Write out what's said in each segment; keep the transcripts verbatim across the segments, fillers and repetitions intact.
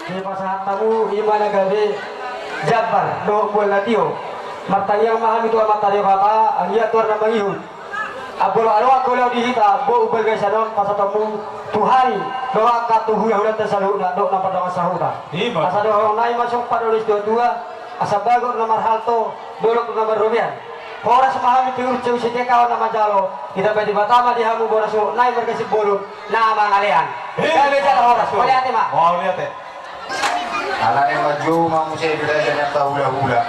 Dipasahat hamu i ma na gabe jambar dohot bual na tio. Martangiang ma hami tu Amanta Debata, anggiat tu ari na mangihut. Anggo adong angka ulaon di hita, boan balga i sian on pasahatonmu tu hami dohot angka tu hulahulanta saluhutna dohot na mardongan sahuta. Ima. Asa dohonon nami ma songon pandok ni situatua, asa bagot na marhalto, dolok na marrobean. Horas ma hami tu urceng sitekaon na manjalo, ditambai Debata ma di hamu boras nami marga Simbolon na mangalean. Ima. Gabe jala horas, mauliate ma. Mauliate. Alani manjou ma muse di raja ni angka hulahula.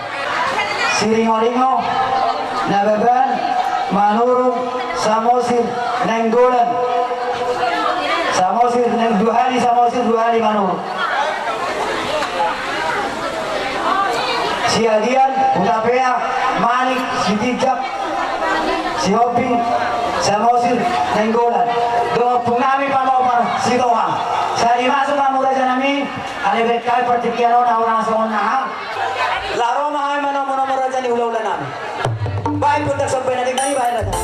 Siringoringo, Nababan, Manurung, Samosir, Nainggolan. Samosir, Naing-, dua hali Samosir, dua hali Manurung. Siagian, Hutapea, Manik, Sitinjak, Sihombing, Samosir, Nainggolan. Dohot ompung nami Panompar, Sitohang. Sai masuk hamu raja nami, alai baen hami partingkian on, ahu na songon na aha. Laho ro ma hami manomu-nomu raja ni hulahula nami. Baen pundak sompe na di nami, baen raja.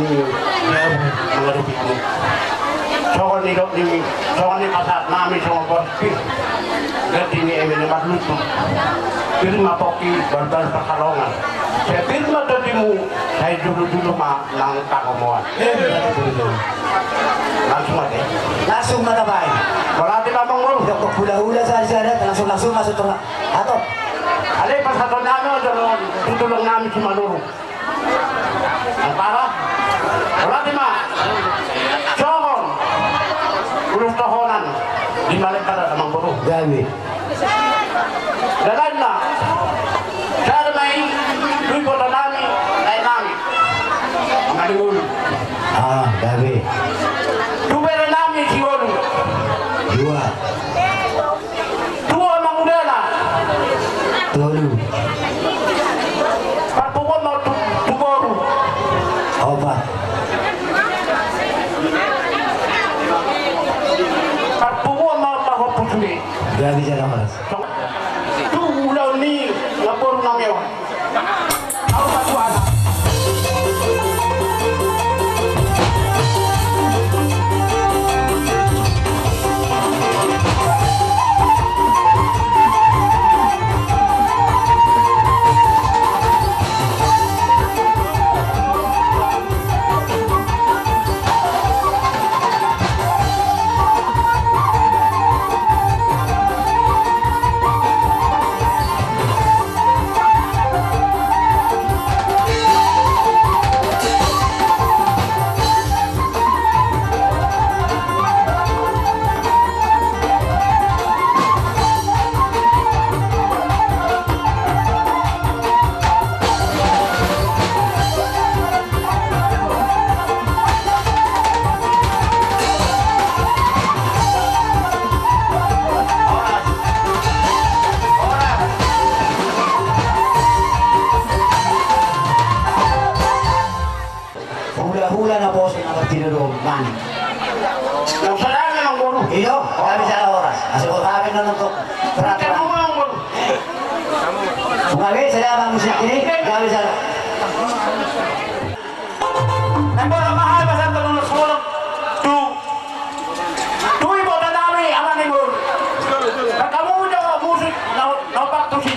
Mangadopi hamu. Songon ni do ni, songon ni pasahat nami songon boras pir. Ganti ni eme ni marluntu. Pir ma pongki, barbar parhalongan. Sai pir ma tondimu, sai jolo-jolo ma nang pangomoan. Langsung ma te. Langsung ma tabaen. Berarti memang lu. Udah kok hula-hula saja ada, langsung, langsung masuk tuh. Atau. Ale pasahaton nami, tulang nami si Manurung. Antara, berarti ma, songon ulos tohonan di Malemba, amangboru. Gabe. Dalanna, sada ma i, tu iboto nami, lae nami. Amangboru. Ah, gabe. Tu bere nami, si Wolu. Dua. Dua ma mudena. Tolu. Parpunguan ma tu, tu boru. Opat. Parpunguan ma, ma hopu sude. Gabe jala horas. Tu ulaon ni na boru nami on. Hula-hula na bosok na martinodohon manik. Nang sada memang boru. Iyo, gabe jala horas. Asa boru kami nonton. Perhatian. Gabe sada musik ini, gabe jala. Nang boru mahal pasal tolong sepuluh. Tu. Tu iboto nami, amangboru. Kamu udah musik, nau, nau pak tusi.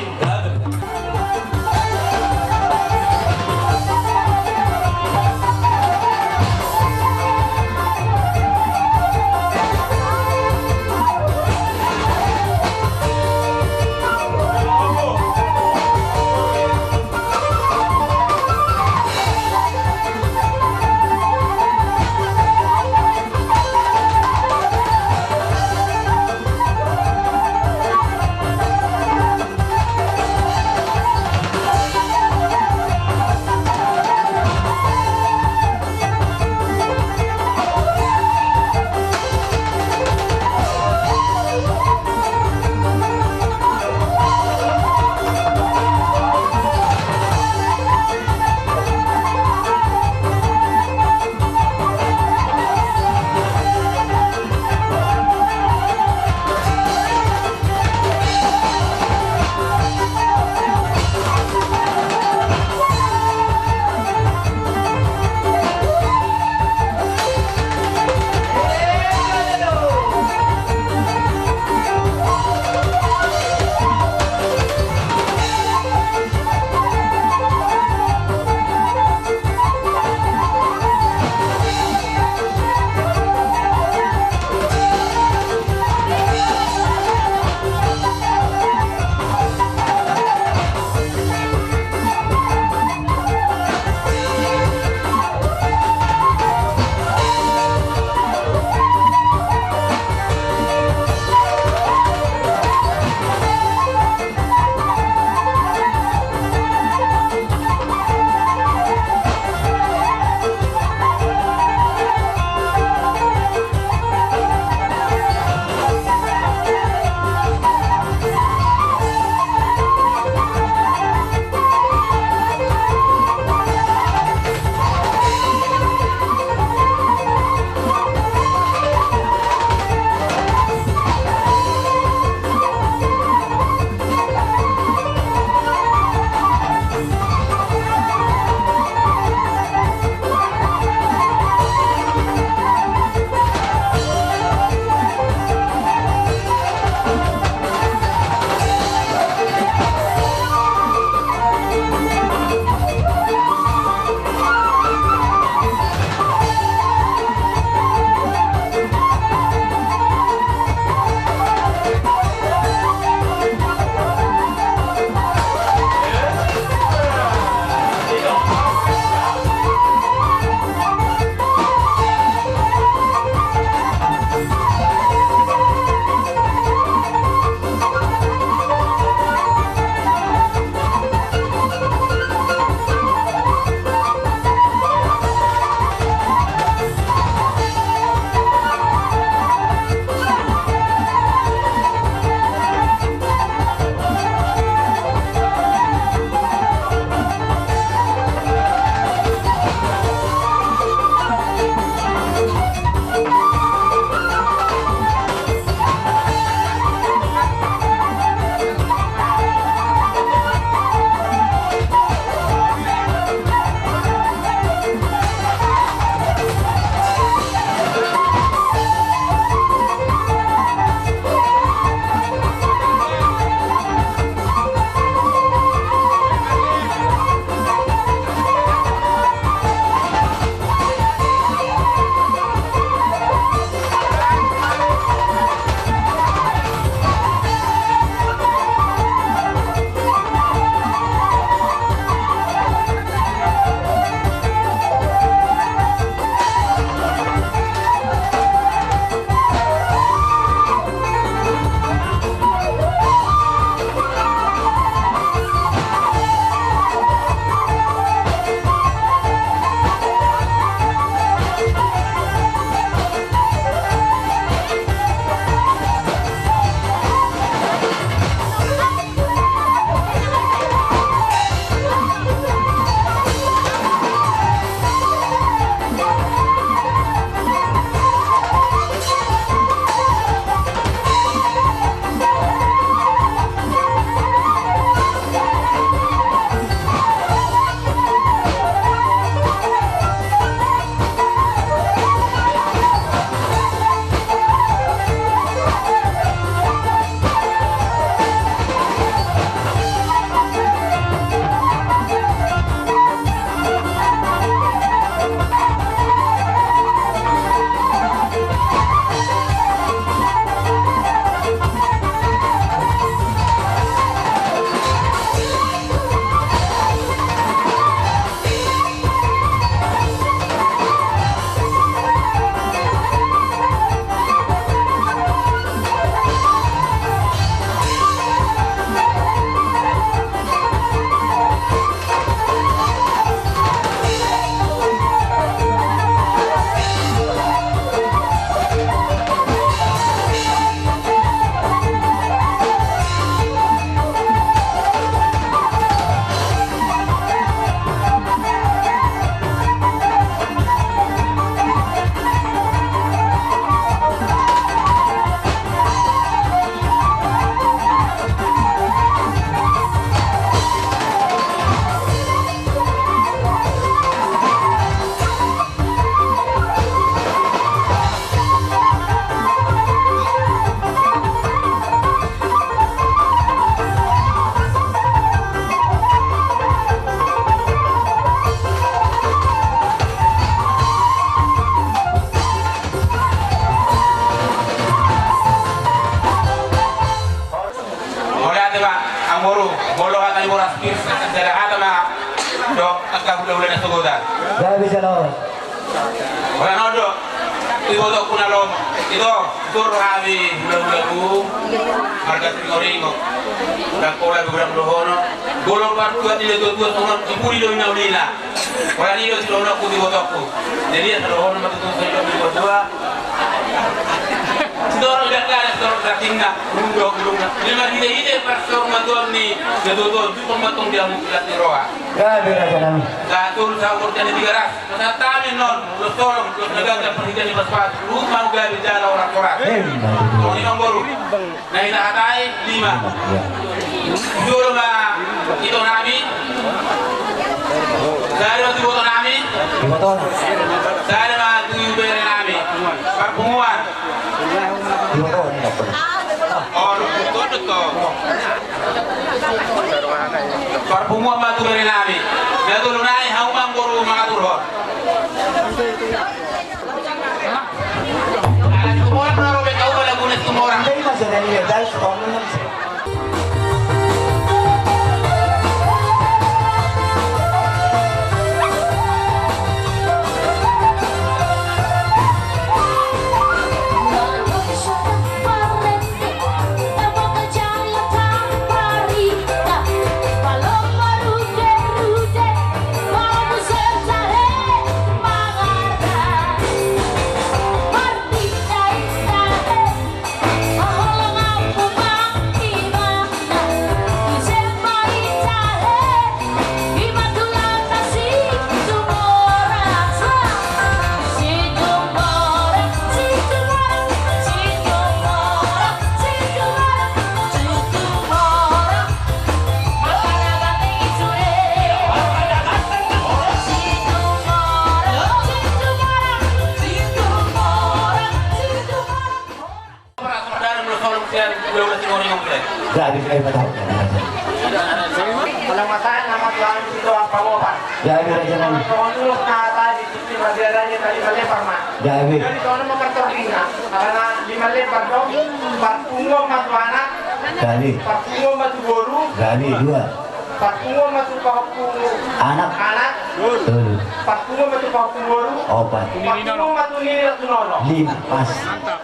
Sada hata ma dohot angka hulahula na sogot an. Gabe jalo. Holan on do tu ibotongku na lomo. Ito, tor hami hulahulamu marga Siringoringo. Ndang pola be godang dohonon. Golom partua ni natuatua songon on, dipuli do i na ulina. Holan i do sidohononku tu ibotongku. Jadi asa dohonon ma tutu songon i do tu ibotongku. Sitorop dangkana, sitorop dagingna, bulung dohot bulungna. Ima marhitehite parsaurmatuaon ni natuatua on, jumpang ma antong di hamu pinggan ni roha. Gabe, raja nami. Sahat tu saumur jani Tigaras. Sahat hami annon ulos holong, ulos na gagah, parhitean ni pasupasu, luhut ma hamu gabe jala horas-horas. Ima tutu. Songon i ma, boru. Na hita hatai lima. Lima, iya. Jolo ma ito nami. Sada ma tu iboto nami. Iboto. Sada ma tu bere nami. Parpunguan. Iboto. Oh, lu, lu, lu, lu. Parpunguan ma tu bere nami. Na tolu nai, hamu ma boru mangaturhon. Jadi, eh, betul. Kalau masalah nama Tuhan itu apa, Bapak? Jadi, raja nami. Kalau menurut kata di sini, masih ada aja tadi balik, Pak, Mak. Jadi. Jadi, soalnya mau pertandingan. Karena lima lebar dong, parpunguan ma tu anak. Jadi. Parpunguan ma tu boru. Jadi, dua. Parpunguan ma tu pahompu anak. Anak. Tolu. Parpunguan ma tu pahompu boru. Opat. Parpunguan ma tu nini dohot tu nono. Lima, pas. Mantap.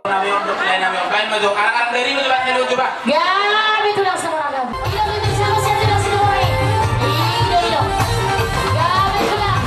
Nami on, dok, nami on. Baen ma jo, anak-anak dari ma jo, baen ma jo, coba. Gabe tulang Situmorang, gabe. Ido, ido, siapa, siapa tulang Situmorang i? Ido, ido. Gabe tulang.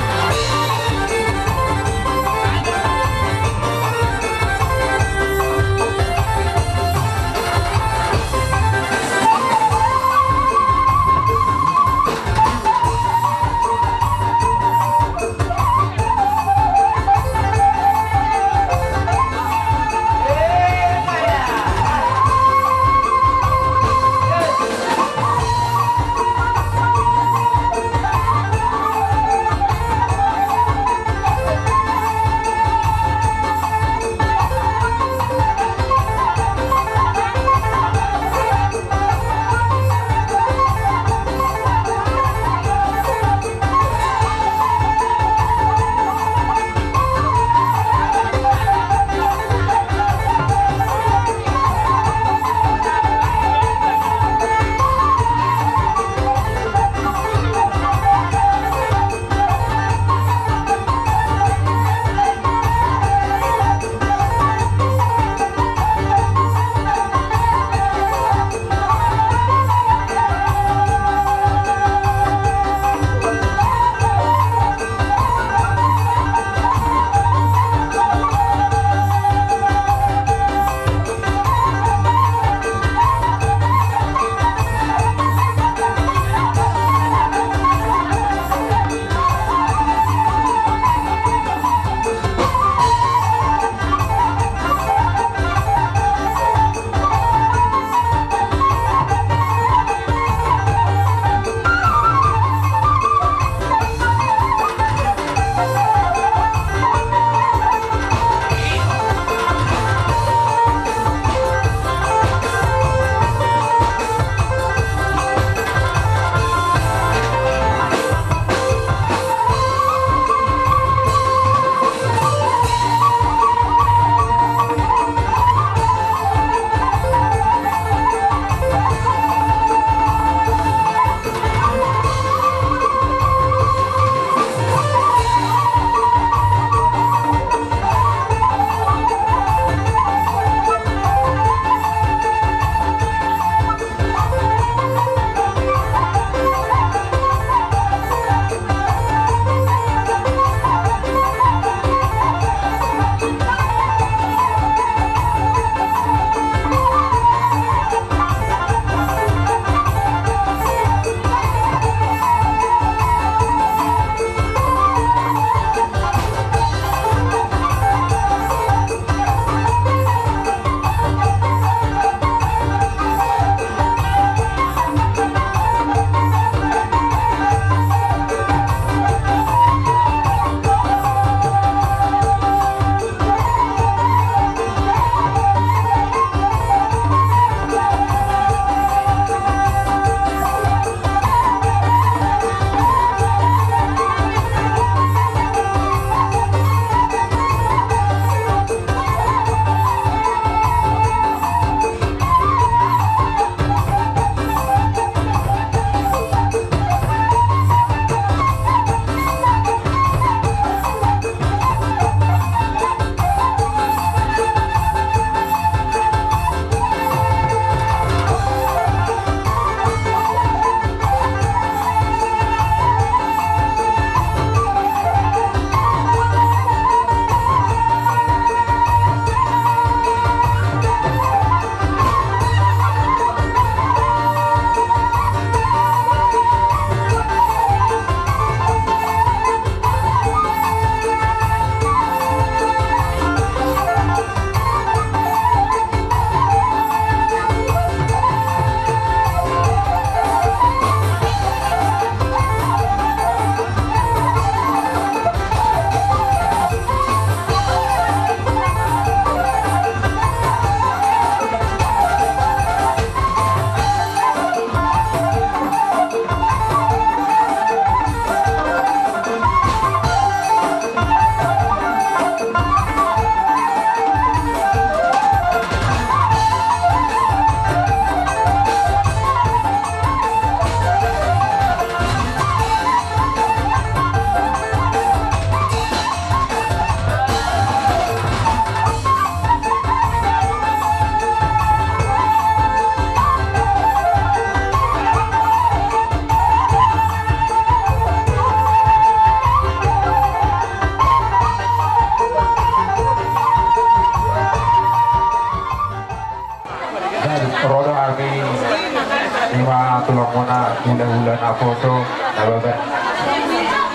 Hulahula naposo, na baban.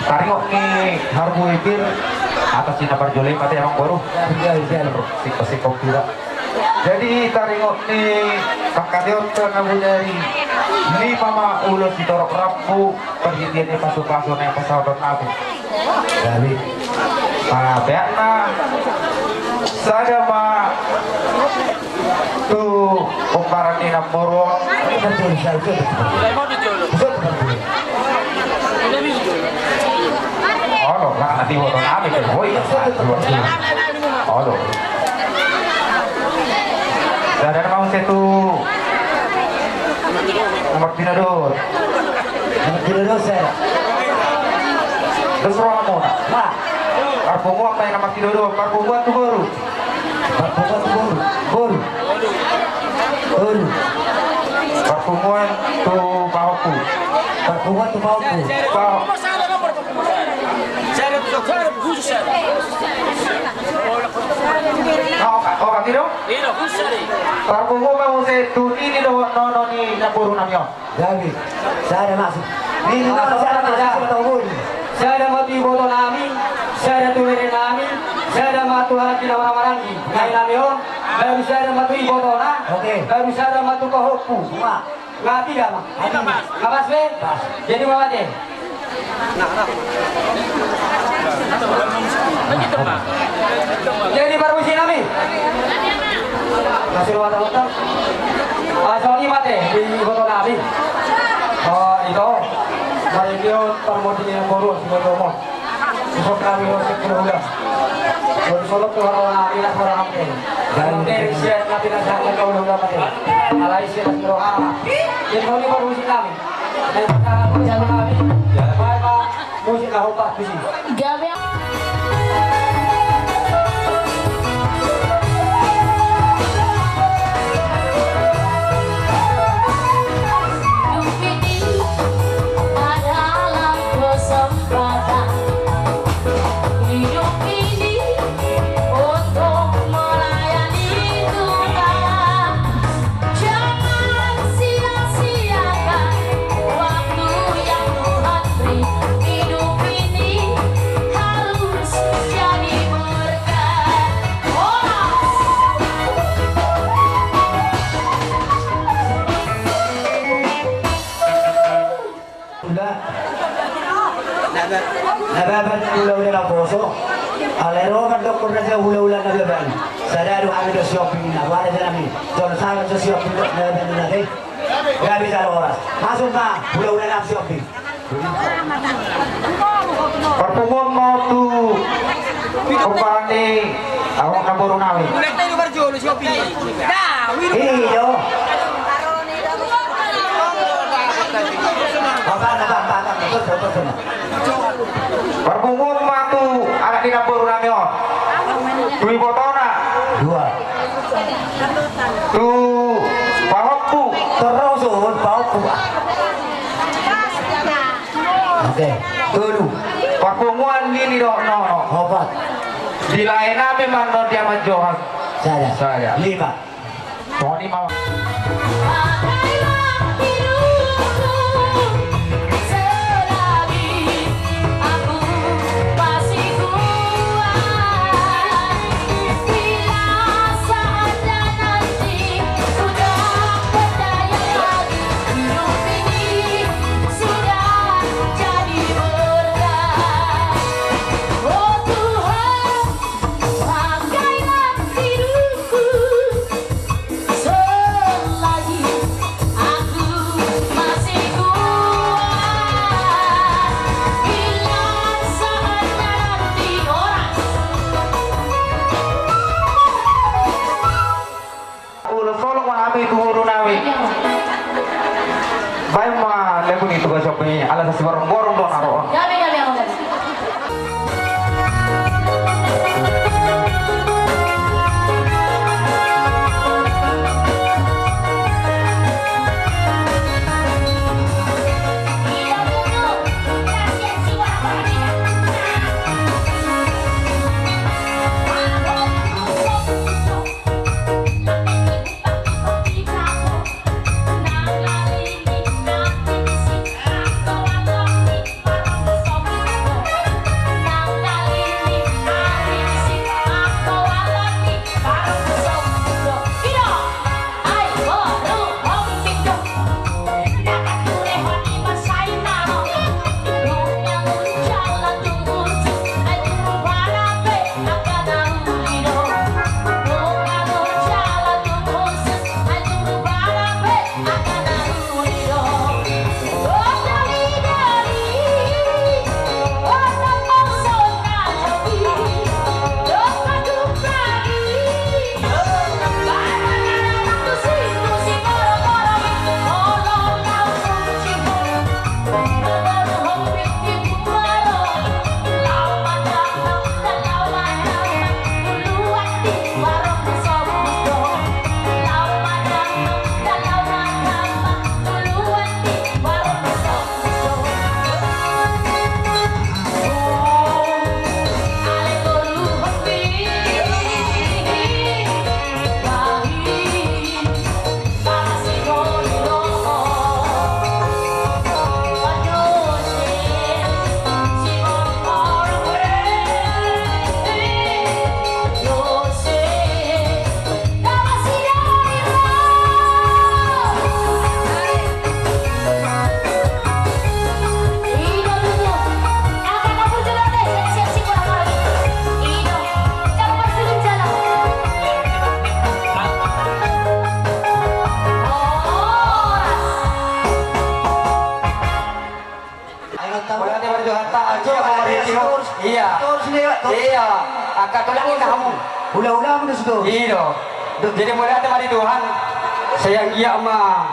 Taringot ni harbu ipir, atas si na parjolo i mate amang boru. Iya, iya. Singkop-singkop tidak. Jadi taringot ni pangkataion na bodari, lima ma ulos sitorop rambu, parhitean ni pasu-pasu na pasahaton nami. Jadi, ah, peakna sada ma tu pomparan ni namboru on. Olo, na, na tibo tu nami, oi. Olo. Sada ma muse tu nomor pinodot. Nomor pinodot sada. Terus roha muna. Nah. Parpunguan ma i nomor pinodot, parpunguan tu boru. Parpunguan tu boru. Boru. Boru. Parpunguan tu pahompu. Parpunguan tu pahompu. Pahompu. Sada, sada, nomor. Sada, sada, khusus, sada. Oka, oka, tiro? Ino, khusus, sada. Parpunguan ma muse tu nini dohot nono ni namboru nami on. Gabe. Sada masuk. Nini nono, sada masuk. Sada ma tu iboto nami, sada tu bere nami, sada ma tu halak ni na marhahamaranggi. Nai nami on, baru sada ma tu ibotona, oke. Baru sada ma tu pahompu. Wah. Nga tiga ma. Nga pas be? Pas. Jadi ma mate. Jadi parmusik nami. Masih lewat apa? Ah, songon i mate di iboto nami. Oh, ito. Marhite on parmodi ni namboru on, si botomu. Isop nami, isop hulahula. Baru solot tu roha nami, las roha nami. Nang dari sian nami, las roha nami, hulahula mate. Alai sian las roha nami. Jadi, nami baru musik nami. Nang dari sian nami. Baik, Pak. Musik na hombar, musik. Gabe. Hidup ini adalah kesempatan. Hidup ini untuk melayani Tuhan. Jangan sia-siakan waktu yang Tuhan beri. Hidup ini harus jadi berkat. Horas. Hulahula. Na baban, hulahula naposo. Alai ro mandok raja hulahula na baban. Sada do hami do siombing na. Wala do hami. Jolo sada do siombing na baban na dei. Gabe jala horas. Masuk ma hulahula na siombing. Parpunguan ma tu pomparan ni namboru nami. Iyo. Parpunguan ma tu anak ni namboru nami on. Tu ibotona. Dua. Tu pahompu. Terus on pahompu. Oke. Tolu. Parpunguan nini dohot nono. Opat. Dilae nami ma on di Ama Johan. Sada. Sada. Lima. Toni ma. Pakailah hidupku selagi aku masih kuat. Bila saatnya nanti ku tak berdaya lagi, hidup ini sudah jadi berkat. Oh Tuhan, pakailah hidupku selagi aku masih kuat. Bila saatnya nanti, horas. Ulos holong ma hami tu boru nami. Baen ma lagu ni tu gasopi ala sasi borong-borong do na ro. Gabe, gabe, gabe. Iya, angka tulang ni hamu. Hula-hula hamu do sudo. Iya. Jadi mauliate ma di Tuhan. Sai anggiat ma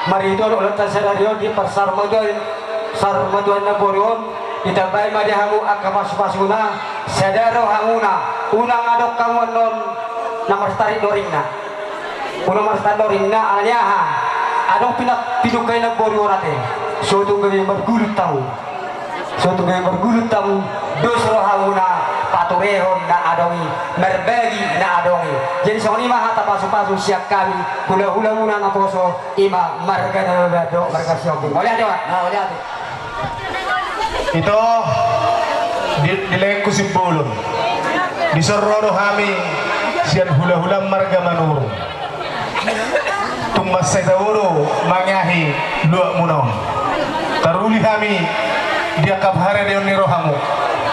marhite on, ulaonta sadari on di parsarmatua, sarmatua ni namboru on, ditambai ma di hamu angka pasu-pasuna, sada rohamuna, unang adong hamu annon na marstarik doringna. Unang marstarik doringna, alani aha? Adong pina-, pinungka ni namboru on ate. So tung gabe margulut hamu. So tung gabe margulut hamu, dos rohamuna paturehon na adong i, marbagi na adong i. Jadi songon i ma hata pasu-pasu sian hami, hula-hulamuna naposo, i ma marga Nababan dohot marga Sihombing. Mauliate, Pak. Nah, mauliate. Ito, di, di lengku Simbolon. Dison ro do hami sian hula-hula marga Manurung. Tung mansai tabo do mangiahi luatmuna on. Taruli hami di angka paharadeon ni rohamu.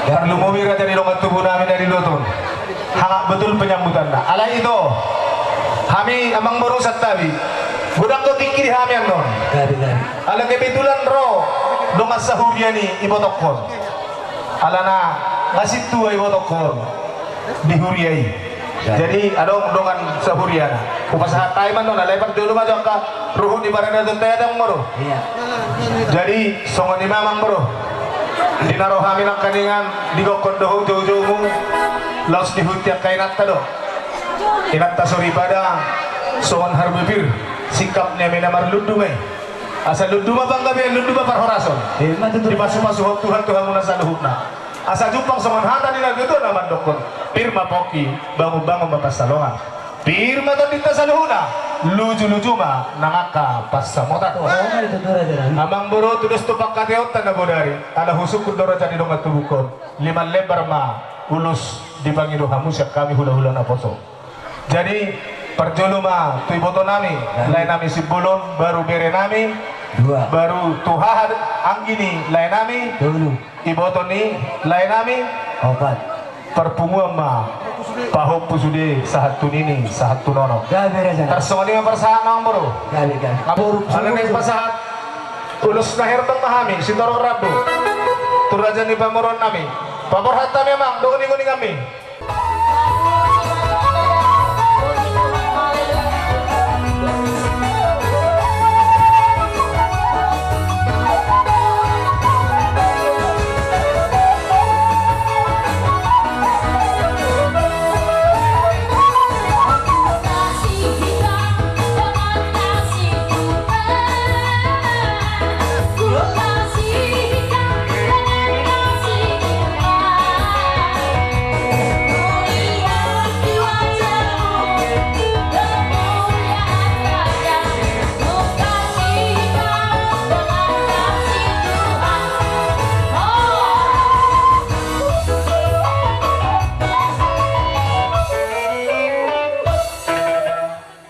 Tarlumobi raja ni dongan tubu nami na di luat on. Hangat betul penyambutanna. Alai ito, hami amangboru santabi. Godang do tingki di hami annon. Gabe, gabe. Ala kebetulan ro dongan sahurian i ibotongkon. Alana nga sintua ibotongkon di huria i. Ya. Jadi adong dongan sahuriana. Hupasahat hami ma annon, alai parjolo ma jo angka ruhut ni paradaton ta i, amangboru. Iya. Jadi songon i ma, amangboru. Di na ro hami nangkaningan, digokkon do ho joujoumu. Laos dihut angka inanta do. Inanta soripada songon harbibir, singkap ni ami na marlundu ma i. Asa lundu ma panggabean, lundu ma parhorason. Ima tutu. Dipasupasu Tuhan tu hamuna saluhutna. Asa jumpang songon hata ni natuatua na mandokkon: Pir ma pongki, bangunbangun ma pansalongan. Pir ma tondinta saluhutna, lujuluju ma nang angka pansamotan. Oh, ima tutu, raja nami. Amangboru, tudos tu pangkataionta na bodari, ala husungkun do raja ni dongan tubungkon, lima lembar ma ulos dipangido hamu sian hami hulahula naposo. Jadi, parjolo ma tu iboto nami, lae nami Simbolon, baru bere nami, dua, baru tu haha anggi ni lae nami, tolu, iboto ni lae nami, opat, parpunguan ma pahompu sude sahat tu nini, sahat tu nono. Gabe, raja. Tarsongon i ma parsahat, amangboru. Gabe, gabe. Amangboru, ala naeng pasahat ulos na herbang ma hami, sitorop rambu, tu raja ni pamoruon nami. Paborhat hami, amang, dohot uninguninganmi.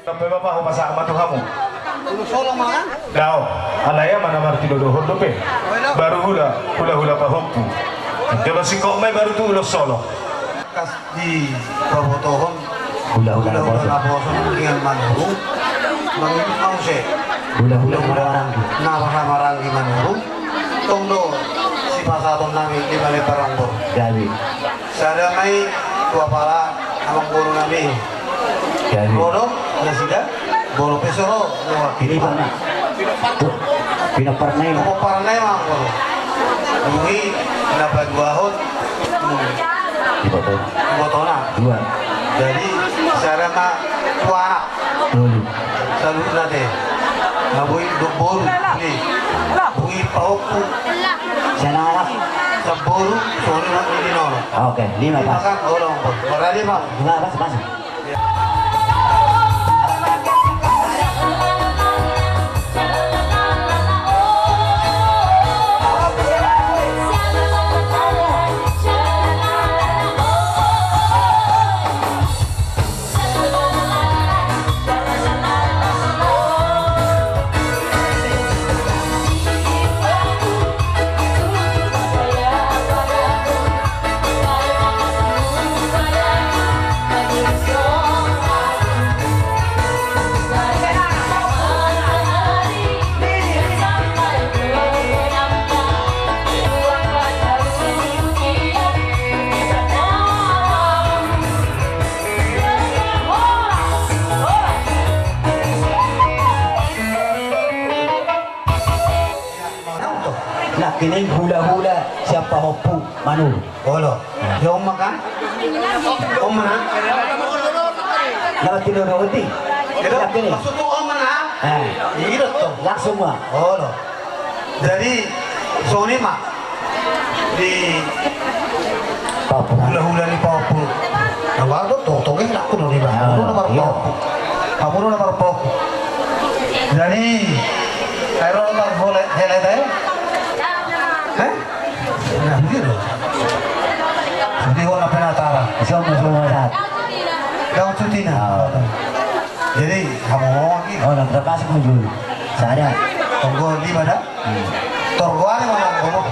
Dope bapa, hupasahat ma tu hamu. Ulos solo ma kan? Dao, alai ia ma na martinodohon dope. Baru hula, hulahula pahompu. Jolo singkop ma i baru tu ulos solo. Kas dipabotohon hulahula naposo, hulahula naposo nangkiningan Manurung. Mangido ma muse hulahula na marhahamaranggi, na marhahamaranggi Manurung. Tong do sipasahaton nami lima lembar, amangboru. Jadi. Sada ma i tu apala amangboru nami. Jadi. Ro do nasida, molo pe so ro, mewakili. Ini pernah. Tuh, pinompar na i ma. Pinompar na i ma, amangboru. Dung i na paduahon. Hmm. Ibotona. Ibotona. Dua. Jadi, sada ma tu anak. Tolu. Saluhutna te. Na boi do boru. Ni. Boi pahompu. Sian anak. Sian boru, songon i ma di nono. Oke, lima pas. Lima kan, olo, amangboru. Ora lima. Lima pas, pas. Kening hula-hula siapa hopu manu. Olo. Ya, Om, makan. Om, mana? Nama tidur roti. Itu maksudku, Om, mana? Eh. Iya, tuh. Langsung, Mak. Olo. Jadi, songon i ma di Papua. Hula-hula ni Papua. Nah, baru tuh, tuh, tuh, eh, aku noni, Bang. Ah, nomor iya. Papua. Kamu nomor Papua. Jadi, ayo, nomor boleh, boleh, eh? Eh? Nah, begitu. Jadi, kok kenapa natara? Siapa, siapa, siapa? Daun sutina. Ah. Jadi, kamu mau lagi? Oh, nang terkasih muncul. Sada. Tunggu lima dah. Torgo ari ma manggomo.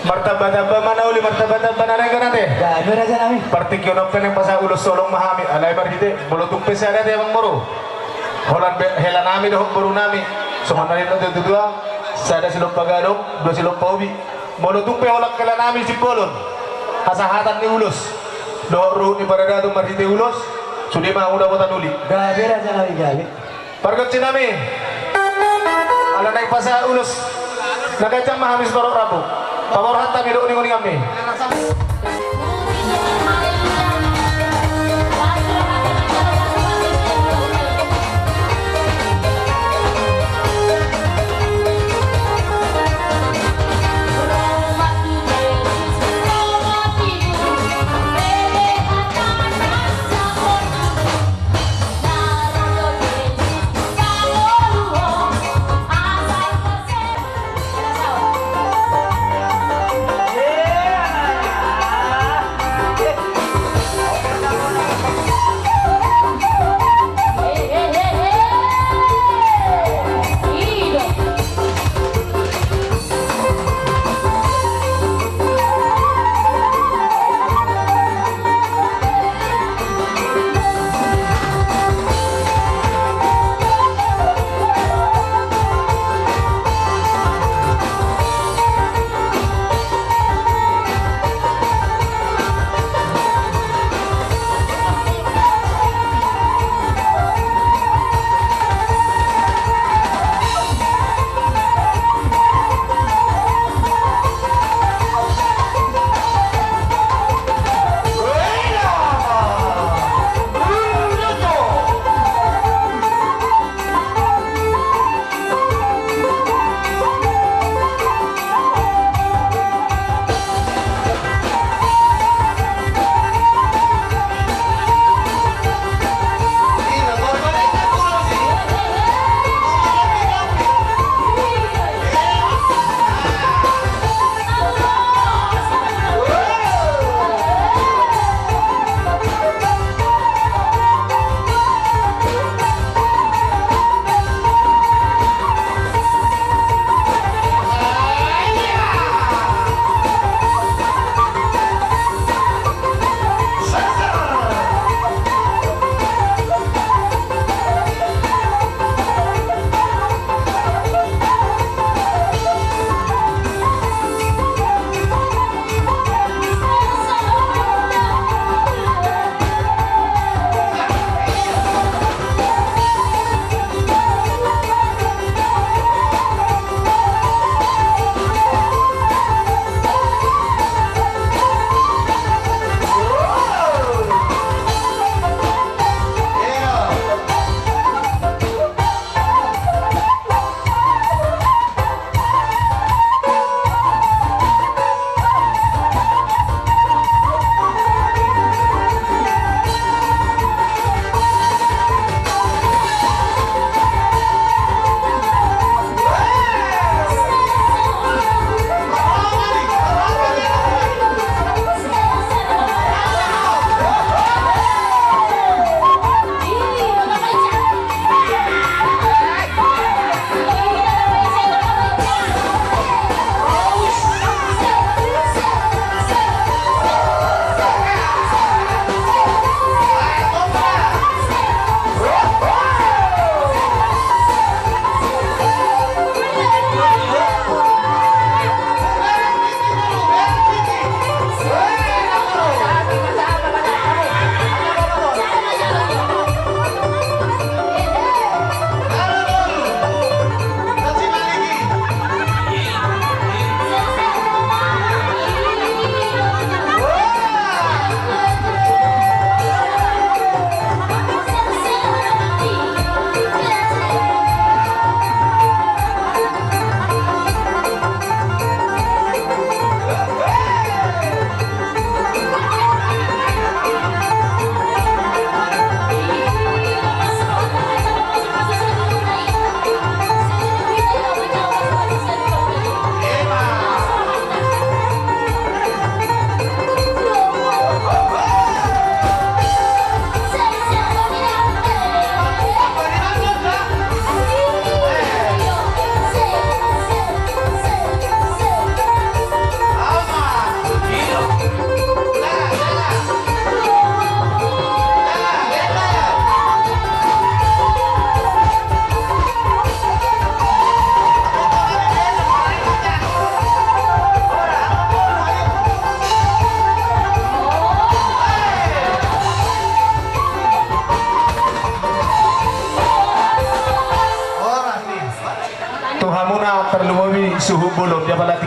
Martamba-tamba ma na uli, martamba-tamba na denggan ate. Gabe raja nami. Partingkian on pe naeng pasahat ulos holong ma hami, alai marhite, molo tung pe sada ate amangboru. Holan be, hela nami dohot boru nami. Songon na nidok ni natua-tua, sada silompa gadong, dua silompa ubi. Molo tung pe holan hela nami Simbolon. Hasahatan ni ulos. Dohot ruhut ni paradaton marhite ulos. Sude ma hamu dapotan uli. Gabe raja nami gabe. Pargonsi nami. Ala naeng pasahat ulos na ganjang ma hami sitorop rambu. Paborhat hami dohot uninguninganmi.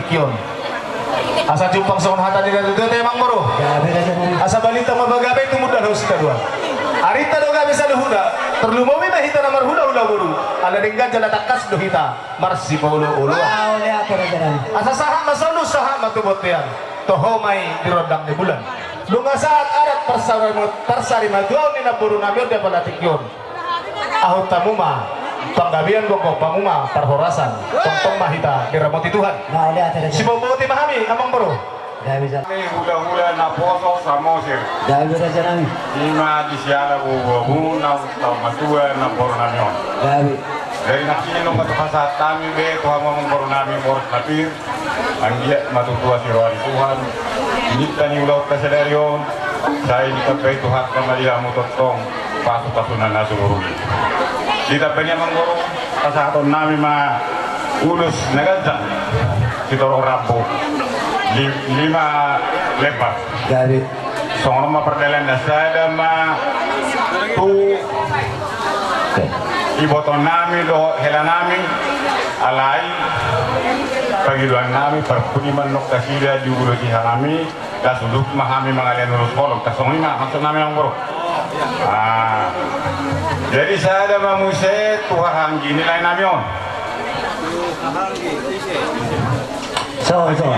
Kion. Asa jumpang songon hata ni natuatua, amangboru. Asa balintang ma pagabe tumundalhon sitadoan. Arinta do gabe saluhutna. Tarlumobi ma hita na marhulahula boru. Ala denggan jala tangkas do hita marsipaolooloan. Asa sahat ma solu, sahat ma tu bontean. Toho ma i di rondang ni bulan. Nunga sahat adat parsari-, parsarimatuaon ni namborunami on di apala tingki on. Ahut hamu ma panggabean, gokhon hamu ma parhorasan. Tongtong ma hita diramoti Tuhan. Siboan botima hami, amangboru. Hulahula naposo Samosir. Ima di siala boaboamu na taon matua namborunami on. Jadi nangkin nunga tapasahat hami be tu hamu amangborunami boras na pir. Anggiat ma tutu asi roha ni Tuhan. Ninta ni ulaonta sadari on. Sai ditambai Tuhanta ma di hamu tongtong pasupasuna na sumurung i. Ditambai ni amangboru, pasahatonnami ma ulos na ganjang. Sitorop rambu. Li-, lima lembar. Songon on ma pardalanna, sada ma tu ibotonnami dohot helanami, alai pangidoannami parpudi ma annon nasida diulosi hami, las udut ma hami mangalean ulos holong, tarsongon i ma maksudnami amangboru. Ah. Jadi sada ma muse tu hahaanggi ni laenami on. So, so.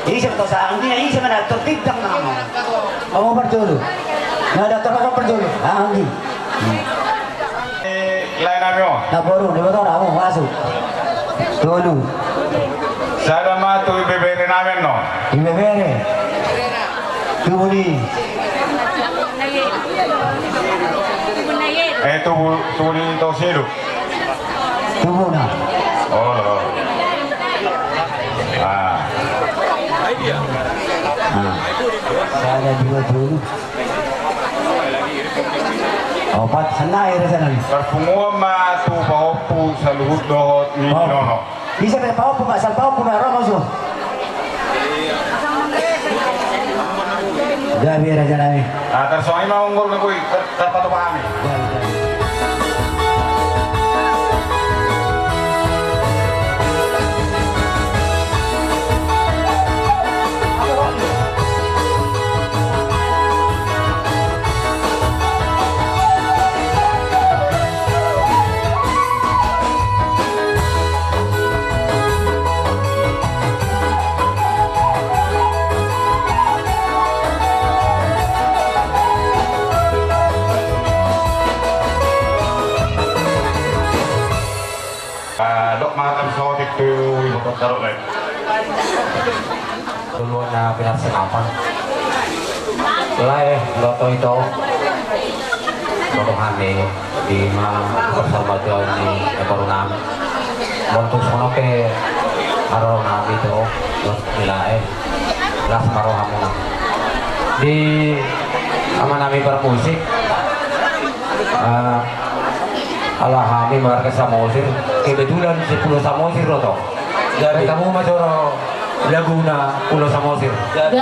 Ise ma to sa anggi, ise ma na tortindang nama. Kamu parjolo. Na da tortindang parjolo. Anggi. Laenami on. Na boru, ni boto na, oh, masuk. Tolu. Sada ma tu ibeberenami on. Ibebere. Tubu ni. Eh, tubu, tubu ni Tosilu. Tubuna. Oh, oh. Ah. Ah. Sada, dua, tolu. Opat, sana ya, sana. Parpunguan ma tu pahompu saluhut dohot ni nono. Bisa pe pahompu ma, asal pahompu ma ro maksud. Gabe rajanami. Ah, tarsongon i ma amangboru na boi, tar-, tarpatupa hami. Ah, dok ma hata saotik tu iboto tarok lae. Dulu na pinarsengapan. Lae, loto ito. Loto hami. Di ma parsarimatuaon ni namborunami. Montus mono pe aro nami to, los di lae. Las ma rohamuna. Di amanami parmusik. Ah, ala hami marga Samosir. Kebetulan si Pulo Samosir do to. Jadi kamu ma joro laguna Pulo Samosir. Jadi.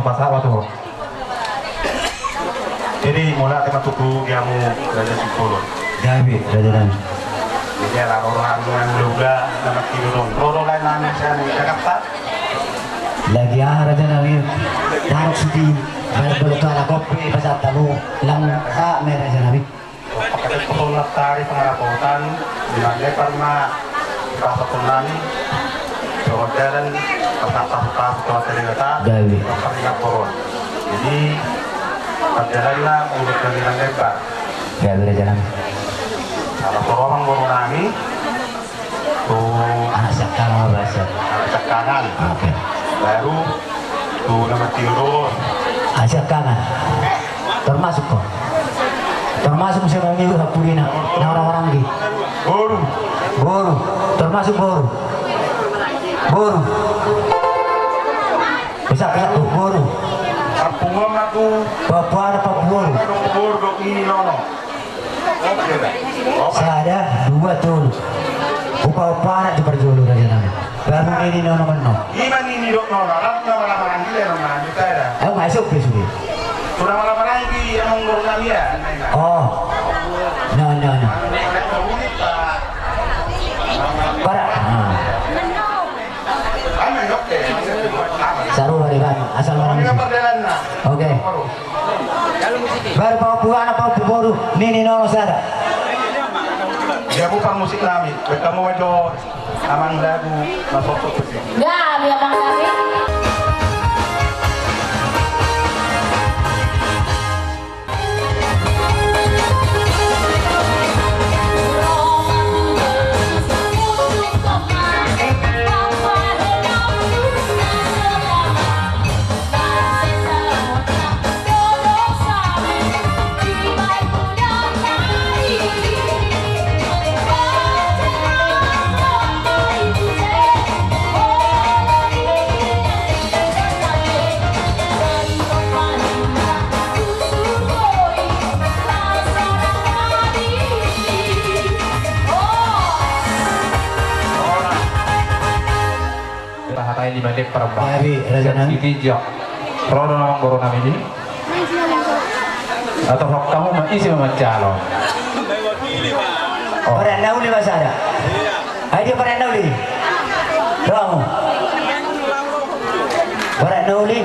Pasahat ma tu ho. Jadi mauliate ma tutu di hamu Raja Simbolon. Gabe, Raja nami. Jadi ala roha ni Raja na martinodohon, ro do lae nami sian Jakarta. Lagi aha, Raja nami? Taruk suti. Baik, bolo tu anak kopi pasahat hamu. Lang sa me, Raja nami. Pakai potong natari pangarapotan di Mandai parma. Pasahat nami. Songon dalan pasahat-pasahat tu Debata. Gabe. Pasahat poron. Jadi perjalanan urut dari Mandai par. Gabe, Raja nami. Salah poron boru nami. Tu anak siangkangan ma bahasa. Anak siangkangan. Oke. Baru tu nama tiga dulu. Anak siangkangan. Termasuk ho. Termasuk siapa yang nyebut hapurina. Nah, orang-orang di. Boru. Boru. Termasuk boru. Boru. Bisa, bisa, boru. Kampung ma tu. Papua ada Papua boru. Boru dok ini nono. Sada, dua, tolu. Upa-upa anak tu parjolo, Raja nami. Baru nini nono meno. Ima nini dok nono, rap na mala maranggi ya nono nami, sada. Ayo masuk ke sude. Sudah mala maranggi ya monggo nami ya. Oh. No, no, no. Para. Ah. Saru hari kan, asal orang sini. Oke. Baru pahompu anak, pahompu boru, nini nono sada. Dia bukan musik nami, bertemu jo amang lagu masuk ke sini. Nggak, dia amang lagu. Tahatai lima dek parempat. Jadi, Raja nami. Sitijak. Ro do nama guru nami di. Atau faktamu ma isi ma calon. Oh. Pada nauli ma sada. Ayo dia pada nauli. Ro hamu. Pada nauli.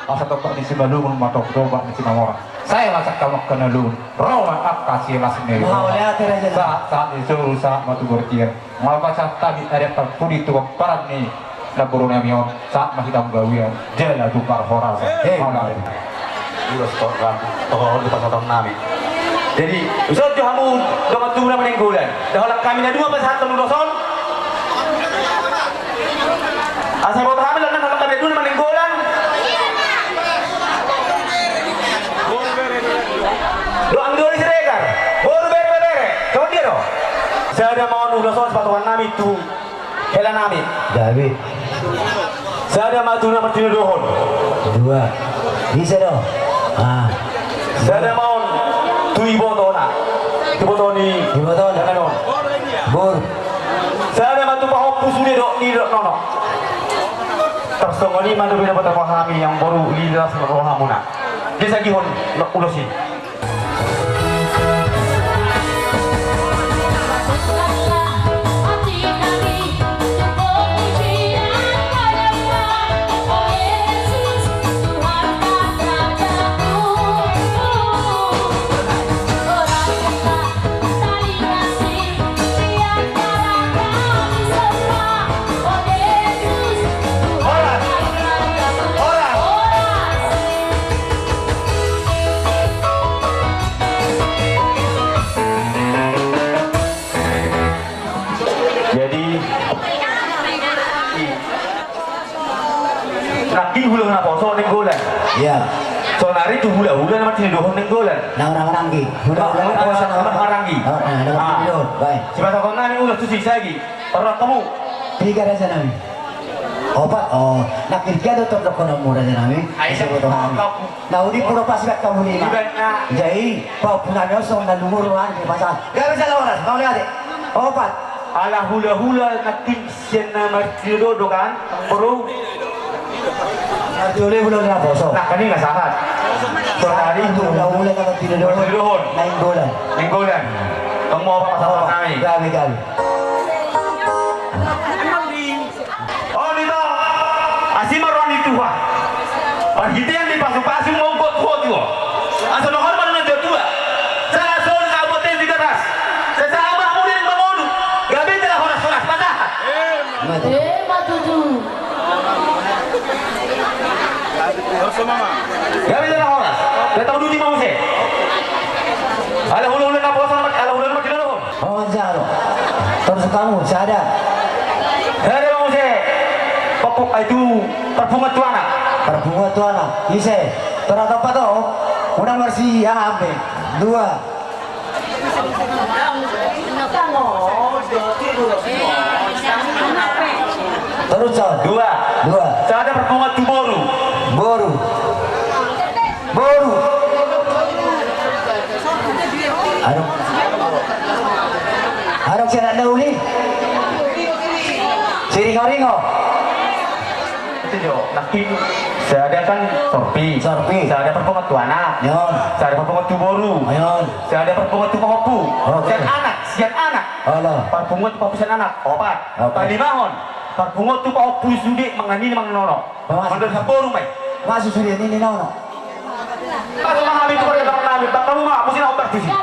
Asa tombak ni Simalungun ma tong tombak ni Simamora. Sai ma sangkap angka na lungun. Ro ma angka silas ni rimona. Sahat-sahat ni solu sahat ma tu bortian. Nga pasahat hami adat parpudi tu pomparan ni namboru nami on. Sahat ma hita gawian jala tu parhorasan. Mauliate. Ulos tohon di pasahaton nami. Jadi ulos jo hamu dongan tubu na manenggolan. Daholan hami na dua pasahaton ulos on. Asa boto hami lan nang hami dua na manenggolan. Doang dua di Siregar. Boru bere bere. Songon dia do. Sada ma on ulos on sipatuhan nami tu hela nami. Gabe. Sada ma tu na martinodohon. Dua. Bisa do. Ah. Sada ma on tu ibotona. Tu iboto ni. Ibotona. Sada ma on. Bor. Sada ma tu pahompu sude dok ni dok nono. Tarsongon i ma dope na patama hami yang boru lilas rohamuna. Disagihon ulos i. Horas. Horas. Sini dohon Nainggolan. Na marhahamaranggi. Hula-hula na marhahamaranggi. Oh, na marhahamaranggi. Baik. Sipasahaton nami ulos tu si sagi. Parrohahon hamu. Tiga raja nami. Opat, oh, na ketiga do tondok kono mu raja nami. Ai, siapa tuh nami? Na udi pura pas kat kamu lima. Jadi, pau pun nami osong na luhur rohani pasahat. Gabe jala horas, mau lihat. Opat. Ala hula-hula na tim sian na martinodohon kan, bro. Martinodohon hula-hula na poso. Nah, kan ini nggak sahat. Saudari hula-hula na martinodohon. Martinodohon. Nainggolan. Nainggolan. Kamu apa pasahat nami? Gabe, gabe. Oh, ni tong. Asi ma roha ni Tuhan. Parhitean ni pasu-pasu ma umboto ho tu ho. Asa dohot ma na dua-dua. Sahat songon sabote di garas. Sahat ma muli mangolu. Gabe jala horas-horas pasahat. Emma tutu. Gabe jala horas. Dia tahu duti mau se. Ala hula-hula na poso, ala hula-hula na poso. Oh, manjalo. Torus hamu, sada. Sada ma muse. Papu-, ah, itu, parpunguan tu anak. Parpunguan tu anak. Ise. Torus opat, oh. Unang marsiambe. Dua. Torus, Son. Dua. Dua. Sada parpunguan tu boru. Boru. Boru. Adong. Adong sian na uli. Siringo-ringo. Itu jo, nangkin sada kan sorpi. Sorpi. Sada parpunguan tu anak. Jon. Sada parpunguan tu boru. Jon. Sada parpunguan tu pahompu. Oke. Sian anak, sian anak. Olo. Parpunguan tu pahompu sian anak. Opat. Oke. Palimahon. Parpunguan tu pahompu sude mangan nini mangan nono. Mandok saboru ma i. Masuk sude nini nono. Masuk ma hami tu parjabang nami, bang hamu ma, musim na ombak tusi.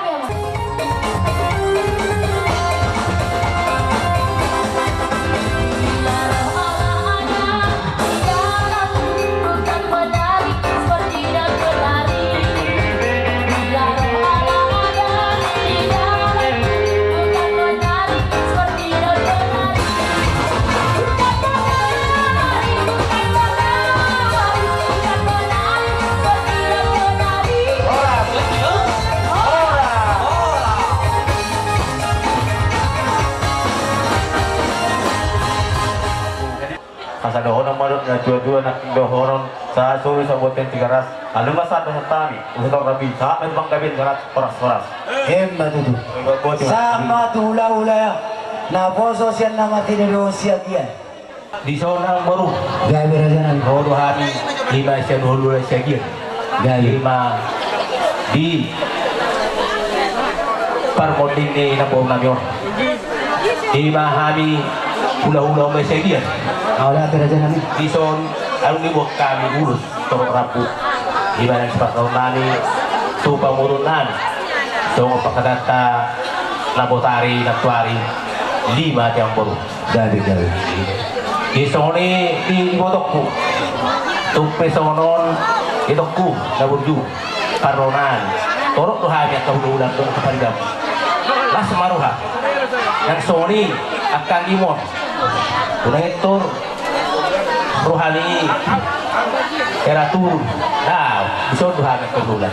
Asa dohonon ma dohot na dua-dua nangkin dohonon, sahat solu sabote di garas. Alu ma sahat dohot hami, usahaton rabi, sahat ma tu panggabean garas, horas-horas. Emma tutu. Sahat ma tu hula-hula na poso sian na martinodohon Siagian. Dison amang boru. Gabe raja nami. Ro do hami, ima sian hula-hula Siagian. Gabe. Ima di parmonding ni namboru nami on. Ima hami hula-hula Siagian. Au da raja nami. Dison, adong dibuat hami ulos. Torop rambu. Ima na sipasahaton nami tu pamoruon nami. Songon pangkatanta na botari nantuari, lima ate amang boru. Jadi, jadi. Di songon i di ibotongku. Tung pe songon on itongku na burju. Parroha nami. Torop do hami angka hula-hula dohot angka pariban. Las ma roha. Nang songon i angka anggimon. Unang intor. Roha ni era turun. Nah, dison do hami angka hula.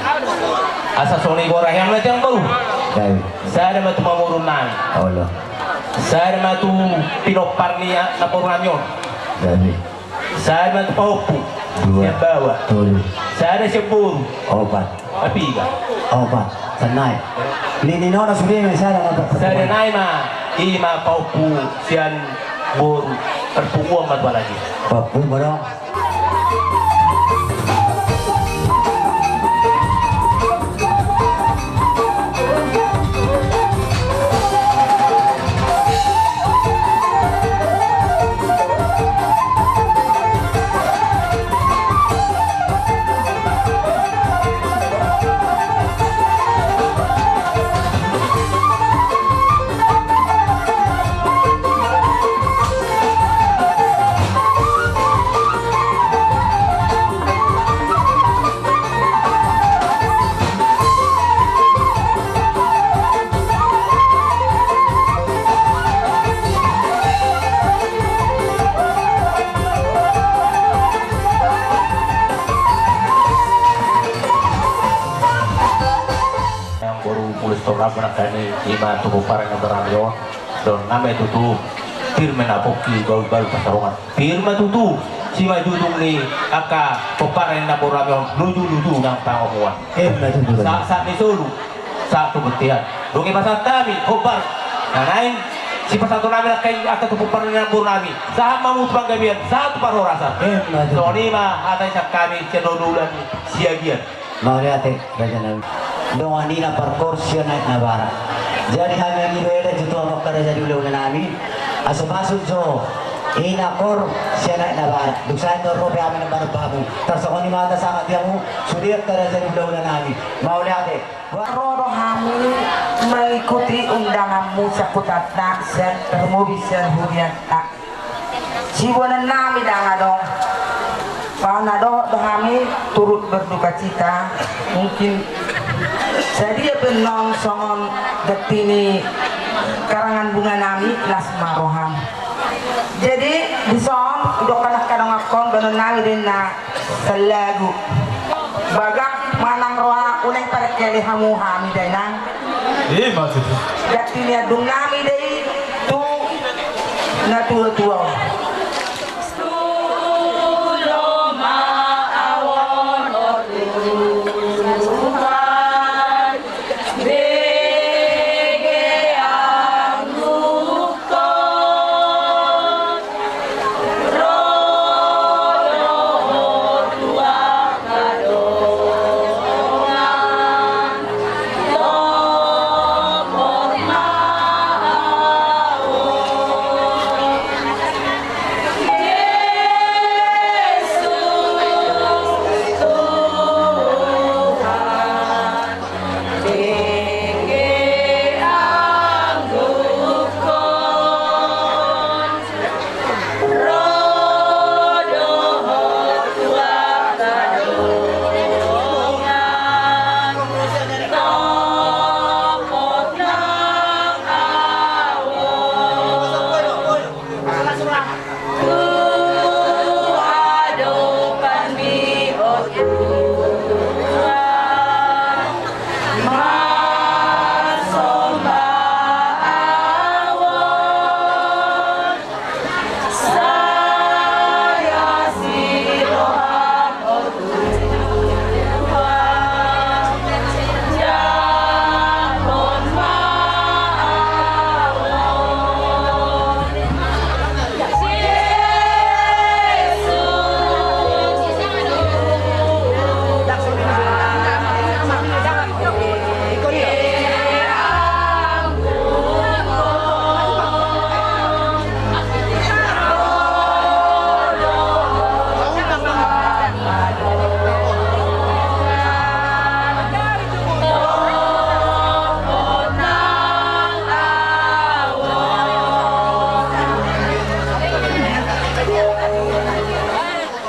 Asa songon i goar ni hami ate amang boru. Baik. Sada ma tu pamoruon nami. Olo. Sada ma tu pinompar ni namboru nami on. Baik. Sada ma tu pahompu. Dua. Sian baoa. Tolu. Sada sian boru. Opat. Piga? Opat. Sada nai. Nini nono sude ma sada ma. Sada nai ma. Ima pahompu sian boru. Parpunguan ma tu apala i. Pahompu ma dong. Torang manangkani ima tu pomparan na borami on. Dongan nami tutu, pir ma na pongki balu-balu pasarongan. Pir ma tutu simanjujung ni angka pomparan na borami on, luju-luju nang pangomoan. Sahat-sahat ni solu, sahat tu bontean. Dung i pasahat hami hombar na naeng sipasahaton nami nangkin angka tu pomparan na borami, sahat ma muse tu panggabean, sahat tu parhorasan. Songon i ma hata sian hami sian Dodo Ulaon Siagian. Mauliate, raja nami. Dongan i na parkor sian Aek Nabarat. Jadi hami angka ibebere jo tu hamu angka raja ni hulahula nami, asa masuk jo i na kor sian Aek Nabarat. Dung sae do ro pe hami na baru babu. Tarsongon i ma hata sangap di hamu sude angka raja ni hulahula nami. Mauliate. Ro do hami mengikuti undanganmu sian hutanta, sian, terlebih sian hurianta. Siboanon nami ndang adong. Ba na dohot do hami turut berduka cita. Mungkin sadia pe annon songon ganti ni karangan bunga nami, las ma roham. Jadi dison, didok angka dongankon, boanon nami do inna sallagu. Bagak manang roha, unang parengkeli hamu hami dainang. Ima tutu. Ganti ni andung nami do i tu natuatua on.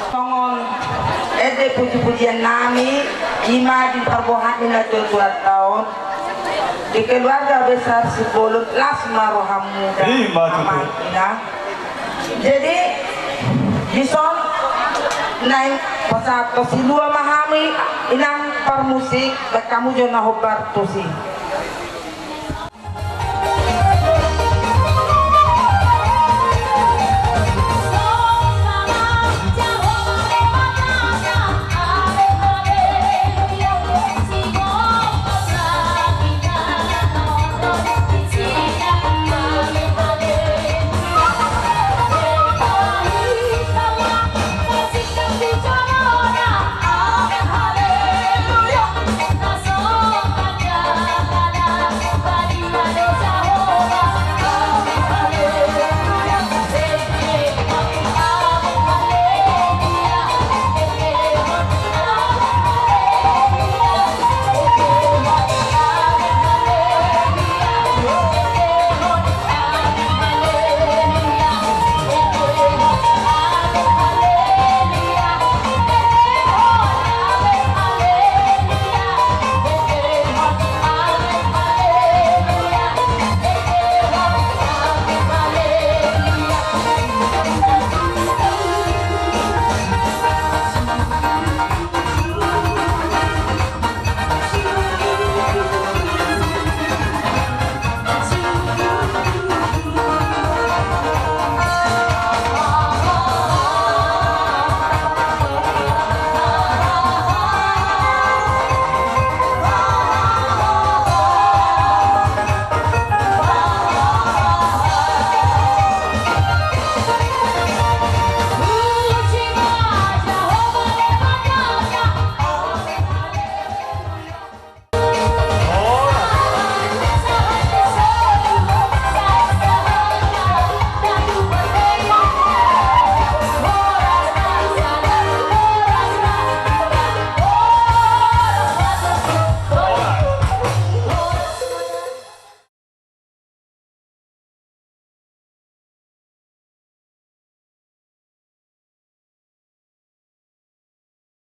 Songon ende puji-pujian nami, ima di parboahan ni natuatuanta on, di keluarga besar Simbolon, las ma rohamu. Ima tutu. Amang inang. Jadi dison naeng pasahathon silua ma hami, inang parmusik, baen hamu jo na hombar tusi.